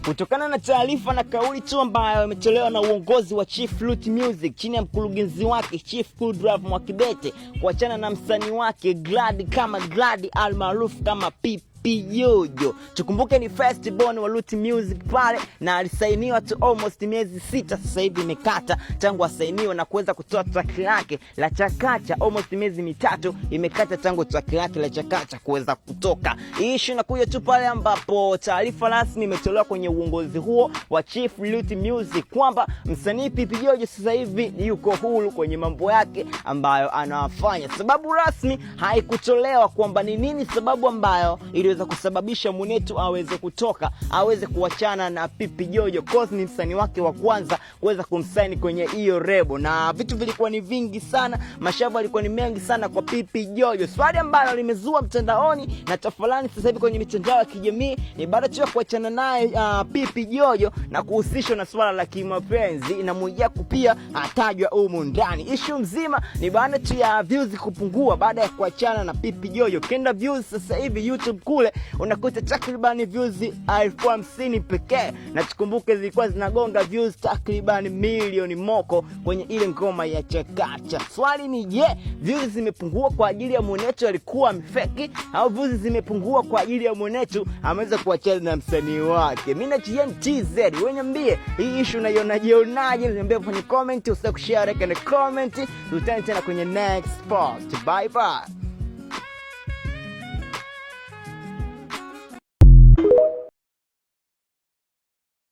Kutokana na taarifa na kauli tu ambayo imetolewa na uongozi wa Chief Root Music chini ya mkurugenzi wake Chief Kudrav Mwakibete kuachana na msanii wake Glad kama Glad almaarufu kama Pipi Jojo. Tukumbuke ni first born wa Root Music pale na alisainiwa tu almost miezi 6 sasa hivi imekata tangu asainiwe na kuweza kutoa track lake la Chakacha. Almost miezi 3 imekata tangu track lake la Chakacha kuweza kutoka. Hii issue inakuja tu pale ambapo taarifa rasmi imetolewa kwenye uongozi huo wa Chief Root Music kwamba msanii Pipi Jojo sasa hivi yuko huru kwenye mambo yake ambayo anafanya. Sababu rasmi haikutolewa kwamba ni nini sababu ambayo iliweza kusababisha mwenetu aweze kutoka, aweze kuachana na Pipi Jojo, cause ni msanii wake wa kwanza kuweza kumsaini kwenye hiyo lebo, na vitu vilikuwa ni vingi sana, mashavu alikuwa ni mengi sana kwa Pipi Jojo. Swali ambalo limezua mtandaoni na tafalani sasa hivi kwenye mitandao ya kijamii ni baada tu ya kuachana naye Pipi Jojo na kuhusishwa na swala la kimapenzi na Mwijaku pia atajwa humu ndani. Issue mzima ni baada tu ya views kupungua baada ya kuachana na Pipi Jojo. Kenda views sasa hivi YouTube kule unakuta takriban views 50,000 pekee, na tukumbuke zilikuwa zinagonga views takriban milioni moko kwenye ile ngoma ya Chakacha. Swali ni je, views zimepungua kwa ajili ya mwenetu alikuwa amefeki au views zimepungua kwa ajili ya mwenetu ameweza kuachana na msanii wake? Mimi na TZ, wewe niambie hii issue unaionaje? Niambie kwenye comment, usisahau kushare, like and comment. Tutane tena kwenye next post. Bye bye.